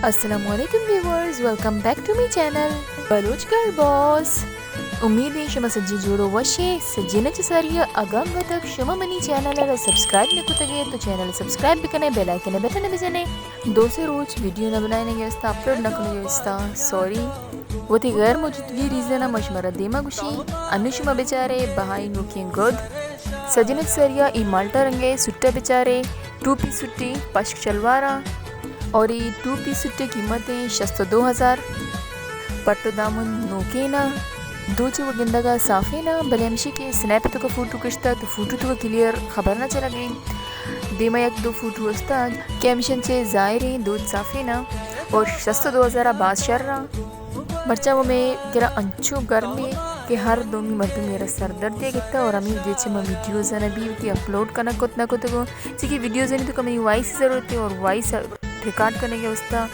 السلام علیکم viewers, welcome back to my channel Baloch girl boss. امید ایں شما سجی جوڑ و وش ئے۔ سجین چہ ساری اگاں گتک شما منی چینل را سبسکرائب نہ کتگ ئے تو چینل سبسکرائب بکنے، بیل آئیکن بٹن بجنے۔ دو سے روچ ویڈیو نہ بنائینگ ءِ واسطہ، اپلوڈ نہ کنگ ءِ واسطہ سوری۔ وتی غیر موجودگی ریزن ءَ ما شمارا دیما گوشیں۔ انو شما بچارے بہائی نوکیں گد۔ سجین چہ ساری ای مالٹا رنگ ءِ سوٹ ءَ بچارے، ٹو پیس سوٹے، پشک شلوار ءَ۔ اور ای ٹو پیس سوٹ ءِ قیمت ایں شست و دو ہزار۔ پٹ و دامن نوکین ءَ، دوچ و گندگ ءَ صافین ءَ، بلے ہمشی کہ سنیپ توکا فوٹو کشتا تو فوٹو توکا کلیئر خبر نہ چلگ ایں۔ دیما یک دو فوٹو استا کہ ہمشن چہ ظاہر ایں دوچ صافین ءَ۔ اور شست و دو ہزار ءَ باز شر ءَ۔ مرچاں وَ مئے کرا انچو گرمیں کہ ہر دومی مردمے را سر دردے گپتا اور ہمے وجہ چہ من ویڈیوز نہ بی کہ اپلوڈ کنگ کت نہ کتگوں، چہ کہ ویڈیوزانی توکا منی وائس ضرورت ایں اور وائس ریکارڈ کنگ ءِ واسطہ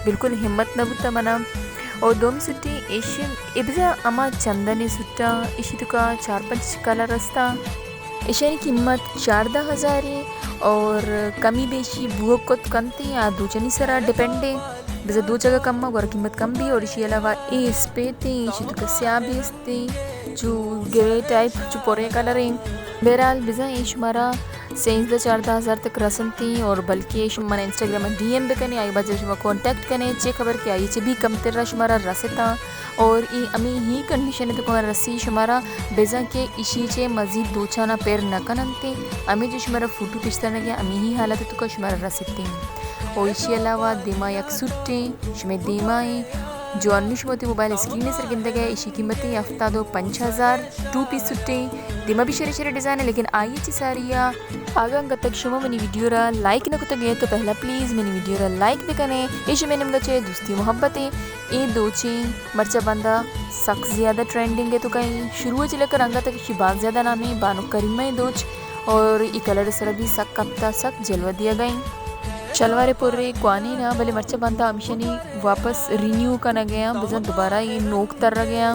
بالکل ہمت نہ بوتا منا۔ اور دومی سوٹے ایش، اے بزاں ہما چندنیں سوٹاں، ایشی توکا چار پنچ کلر استا۔ ایشانی قیمت چاردہ ہزار ایں اور کمی بیشی بوگ کت کنت ایں، آ دوچانی سرا ڈیپینڈ ایں۔ بزاں دوچ اگاں کم اَں گڑا قیمت کم بی۔ اور ایشی علاوہ اے اسپیت ایں، ایشی توکا سیاہ بی است ایں، چو گرے ٹائپ، چو پورے کلر ایں۔ بہرحال بزاں اے شمارا سیزدہ چاردہ ہزار تک رسنت ایں اور بلکہ شما منا انسٹاگرام ءَ ڈی ایم بکنے، آئی بجا شما کانٹیکٹ کنے، چے خبر کہ آئی چہ بی کمتر را شمارا رستا۔ اور ای ہمے ہی کنڈیشن ءِ توکا رسی شمارا، بزاں کہ ایشی چہ مزید دوچانا پر نہ کننت ایں، ہمے جو شمارا فوٹو پیش دارنگ ءَ ہمے ہی حالت ءِ توکا شمارا رسیت ایں۔ اور ایشی علاوہ دیما یک سوٹ ایں، شمئے دیما ایں، جو انو شما وتی موبائل اسکرین ءِ سر گندگ ءَ، ایشی قیمت ایں ہفتاد و پنچ ہزار، ٹو پیس سوٹ ایں۔ دیما بی شریں شریں ڈیزائن ایں، لیکن آئی چہ ساری ءَ اگاں انگت تک شما منی ویڈیو را لائک نہ کتگ ئے تو پہلا پلیز منی ویڈیو را لائک بکنے، اے شمئے نیمگا چہ دوستی محبت ایں۔ اے دوچیں مرچا باندا سک زیادہ ٹرینڈنگ ءِ توکا ایں، شروع ءَ چہ لے کر انگت تک ایشی باز زیادہ نام ایں، بانک کریمہ ایں دوچ، اور ای کلر ءِ سرا بی سک کپتا، سک جلوہ دیگا ایں۔ شلوار پورے کوانین ءَ، بلے مرچا باندا ہمشانی واپس رینیو کنگ ءَ ایں، بزاں دوبارہ اے نوک ترگ ءَ ایں،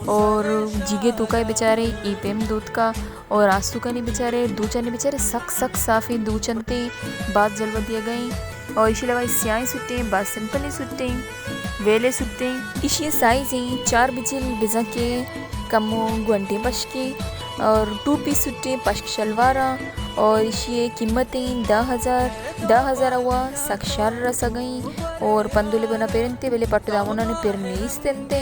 اور جیگ ءِ توکا بچارے اے پیم دوتکا اور آستونکانی بچارے، دوچانی بچارے سک سک صافیں دوچ انت ایں، باز جلوہ دیگا ایں۔ اور ایشی علاوہ سیاہیں سوٹیں، باز سمپلیں سوٹیں، ویلے سوٹیں۔ ایشی سائز ایں چار بجل، بزاں کہ کمو گونڈیں پشکیں اور ٹو پیس سوٹیں، پشک شلواراں۔ اور ایشی قیمت ایں دہ ہزار، دہ ہزار ءَ وا سک شر رسگ ایں اور پندولے بنا پر انت، بلے پٹ دامنانی پر نیست انت۔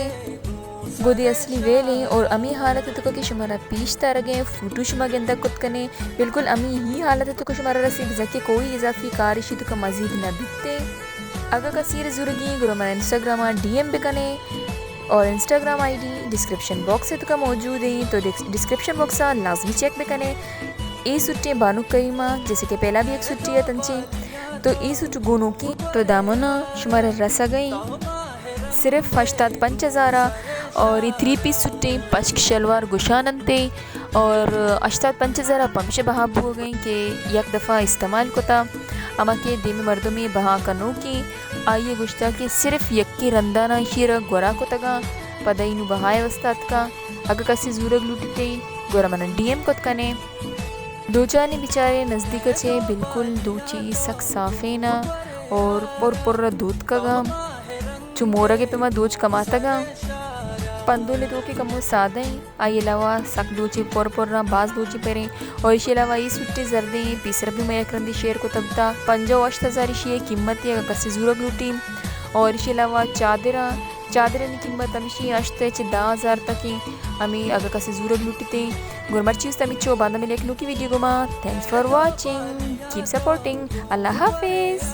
گودی اصلی ویل ایں اور ہمے حالت ءِ توکا کہ شمارا پیش دارگ ءَ ایں، فوٹو شما گندگ کت کنے، بالکل ہمے ہی حالت ءِ توکا شمارا رسی، بزاں کہ کوئی اضافی کار ایشی توکا مزید نہ بیت۔ اگاں کسی ءَ زورگی ایں گڑا منا انسٹاگرام ءَ ڈی ایم بکنے اور Instagram I D description box ءِ توکا موجود ایں، تو ڈس-، ڈسکرپشن باکس ءَ لازمی چیک بکنے۔ اے سوٹیں بانک کریمہ، جیسے کہ پہلا بھی ایک سوٹی ات انچیں، تو اے سوٹ گوں نوکیں پٹ دامن ءَ شمارا رسگ ایں صرف ہشتاد پنچ ہزار ءَ، اور اے تھری پیس سوٹیں، پشک شلوار گشان انت ایں، اور ہشتاد پنچ ہزار ءَ پمشے بہا بوگ ایں کہ یک دفعہ استعمال کتا، ہما کہ دیمی مردمے بہا کنوکیں، آئی ءَ گوشتا کہ صرف یکیں رندانا ایشی را گورا کتگاں، پدا اینو بہائے واسطہ اتکاں۔ اگہ کسے زورگ لوٹیتیں گڑا منا ڈی ایم کت کنے۔ دوچانی بچارے نزدیک چے بالکل دوچی سک صافیں نا اور پر پر دوتکگاں، چو مورگ پیما دوچ کماتگاں۔ پندول دوکے کمو سادہ ایں، آئی علاوہ سک دوچی پر پر باز دوچی پریں اور ایشی علاوہ ای سوٹی زردیں، پیسر بھی میں یک رندی شیئر کتگ تا۔ پنجاہ و ہشت ہزار ایشی قیمت ایں، اگہ کسے زورگ لوٹی۔ اور ایشی علاوہ چادراں، چادرانی قیمت ہمیشی ہشت ءَ چہ دہ ہزار تک ایں۔ ہمے اگہ کسے زورگ لوٹیتیں، گڑا مرچی است ہمیچو، باندا ملیں یک نوکی ویڈیو گوما۔ Thanks for watching. Keep supporting. اللہ حافظ۔